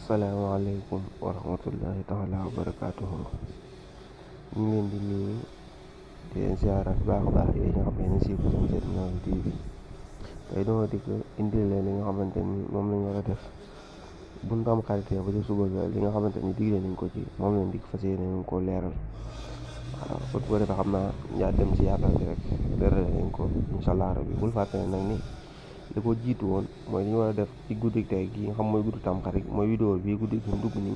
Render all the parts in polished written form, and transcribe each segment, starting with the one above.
Assalamualaikum warahmatullahi taala wabarakatuh. Ñu ngi leen di nuyu di leen ziarat baax a baax yéen nga xam ne si ko suñu seen Ñaaw TV tey dama dikk indi leen li nga xamante ni moom lañ war a def bu ñu am xaritee ba ci suba ga li nga xamante ni digle nañ ko ci moom lañ dikk fas yéene nañ ko leeral. waaw bu ko defee xam naa yaa dem ci yaatal bi rek leeral nañ ko incha allah rabbi bul fàtte ne nag ni li ko jiitu woon mooy li ñu war a def ci guddi tey gi nga xam mooy guddi tamxarit mooy vidéo bi guddi gi dugg nii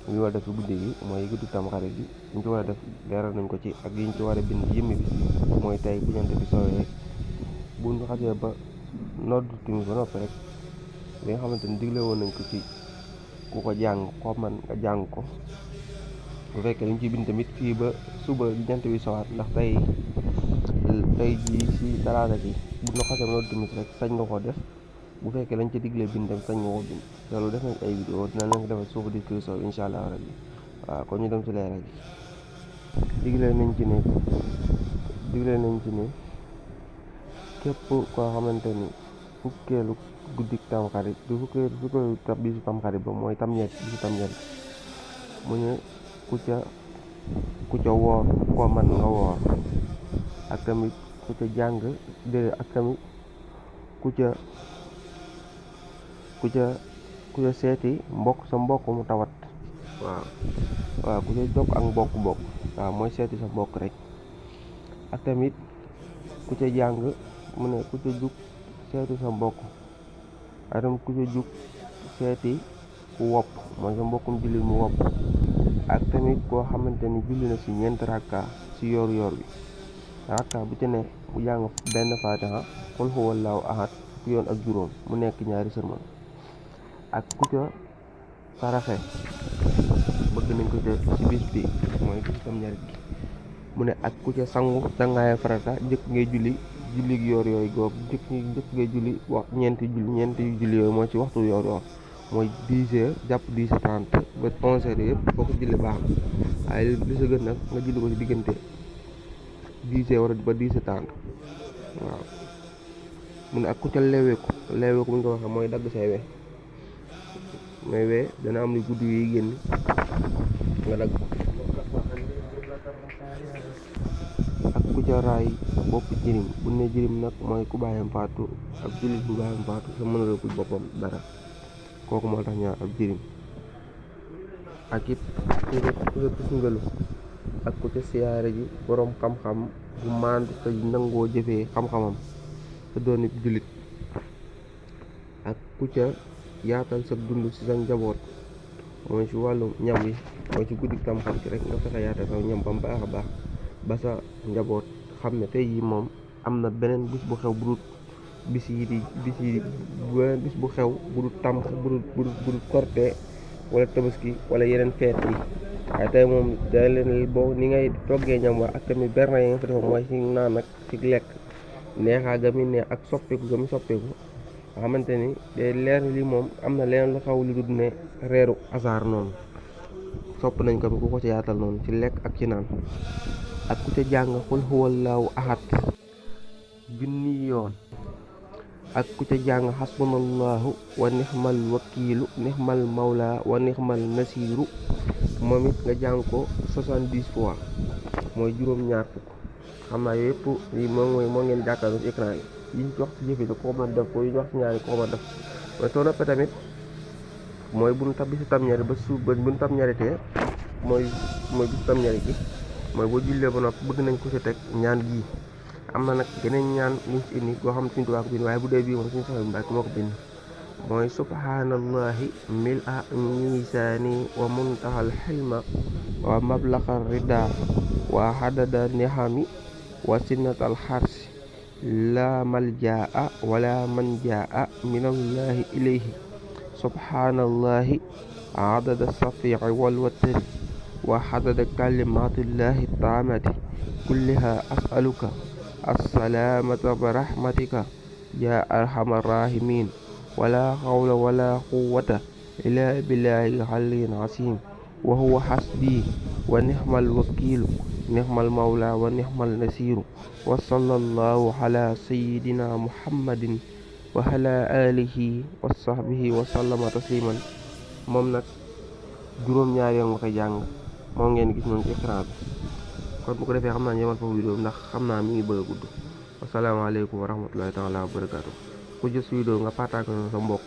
li ñu war a def ci guddi gi mooy guddi tamxarit bi ñu ci war a def leeral nañ ko ci ak yi ñu ci war a bind yëmmi bis bi mooy tey bu jant bi sowee bu ñu xasee ba noddu timis ba noppi rek li nga xamante ni digle woon nañ ko ci ku ko jàng ko man nga jàng ko bu fekkee liñ ci bind tamit fii ba suba jant bi sowaat ndax tey jii si talaata gi bu ñu xasee ba noddu timis rek sañ nga ko def bu fekkee lañ ci diglee bind tamit sañ nga ko bind loolu def nañ ay vidéo dina leen ko defal suufu description incha allah rabbi waaw kon ñu dem ci leeral gi diglee nañ ci ne képp koo xamante ni fukkeelu guddik tamxarit du fukkeelu bisu tamxarit ba mooy bisu tamxarit mu ne ku ca woor ko man nga woor ak tamit ku ca jàng ak tamit ku ca seeti sa mbokk mu tawat waaw ku ca jokk ak mbokk waaw mooy seeti sa mbokk rek ak tamit ku ca jàng mu ne ku ca jug seeti sa mbokk ak tamit ku ca jug seeti ku wopp mooy sa mbokkum jullit mu wopp ak tamit koo xamante ni julli na ci ñeent rakka ci yoor bi rakka bu ci ne mu jàng benn fatiha qul huwallahu ahad fukki yoon ak juróom mu nekk ñaari sërmal ak ku ca saraxe bëgg nañ ko ca ci bis bi mooy bis tam ñarit gi mu ne ak ku ca sangu dangaaya farata njëkk ngay julli yoor yooyu goog njëkk ngay julli wax ñeenti julli yooyu mooy ci waxtu yoor mooy 10h jàpp 10h30 ba 11h yëpp boo ko julli baax na waaye li sa gën nag nga julli ko ci diggante 10h wala ba 10h30 waaw mu ne ak ku ca leweeku bu ñu ko waxee mooy dagg say we mooy we dana am lu gudd yi génn nga dagg ak ku ca raay bopp jirim bu ne jirim nag mooy ku bàyyam faatu ak jullit bu bàyyam faatu sa mënalakul boppam dara kooku moo tax ñaar ab jirim ak it ku ca tusngalu ak ku ca siyaare ji boroom xam-xam bu maandu te nangoo jëfee xam-xamam te doon jullit ak ku ca yaatal sa dund ci sa njaboot mooy ci wàllu ñam yi mooy ci guddi tamxarit rek nga fexe yaatal sa ñam ba mu baax a baax ba sa njaboot xam ne tey yi moom am na beneen bis bu xew bu dul bis bu xew bu dul tam bu dul korte wala tabaski wala yeneen feet yi waaye tey moom da leen boo ni ngay toggee ñam wa ak tamit berne yi nga fa defa mooy ci naan ak ci lekk neexaa ga mi ne ak soppeeku ga mi soppeeku nga xamante ni day leer li moom am na leneen lu xaw lu dul ne reeru asaar noonu sopp nañ ko ku ko ci yaatal noonu ci lekk ak ci naan ak ku ca jàng xul huwallaahu ahad junni yoon ak ku ca jàng xasbunallahu wa nixmal wakiilu nixmal mawla wa nixmal nasiiru moom it nga jàng ko 70 fois mooy juróom-ñaar fukk xam naa yooyu yëpp yi moo ngeen jàkkaarloo ci écran yi ñu wax ci jëfe ko mën def ko yi ñu wax ci ñaari ko mën def mooy soo noppee tamit mooy bu ñu tab bisu tam ñarit ba suuf ba bu ñu tam ñaritee mooy bisu tam ñarit gi mooy boo jullee ba noppi bëgg nañ ko ci teg ñaan gii am na nag geneen ñaan liñ ci indi goo xam suñu tubaab ko bind waaye bu dee bii moom suñu soxla Mbàkke moo ko bind mooy subhanallahi mil a misaani wa muntahal xilma wa mablaxar rida wa xadada nihami wa sinnatal xarsi la maljaa wala manjaa minallahi ilayhi subhanallahi adada safii wal watari wa xadada kalimatillahi taamati kulliha asaluka assalaamata bi rahmatika yaa arhamar rahimin wala xawla wala quwwata illa billahi aliyyil azim wa huwa hasbi wa nixmal wakiilu nixmal mawla wa nixmal nasiiru wa sallallahu ala sayyidina muhammadin wa ala alihi wa sahbihi wa sallama tasliman moom nag juróom-ñaari yoon nga koy jàng moom ngeen gis noonu ci écran bi. kon bu ko defee xam naa ñu yemal foofu vidéo ndax xam naa mi ngi bëgg a gudd. asalaamaaleykum wa rahmatulahi taala wa barakaatu. ku jës vidéo nga partage ko sa mbokk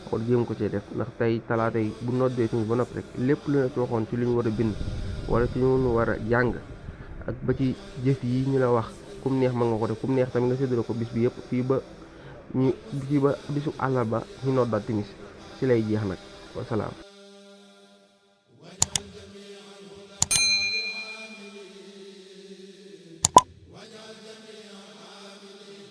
kon jéem ko cee def ndax tey talaata yi bu noddee tamit ba noppi rek lépp lu ne ci waxoon ci lu ñu war a bind wala ci ñu war a jàng ak ba ci jëf yi ñu la wax kum neex mën nga ko def kum neex tamit nga séddale ko bis bi yëpp fii ba bisu àllarba ñu noddaat timis ci lay jeex nag wasalaam.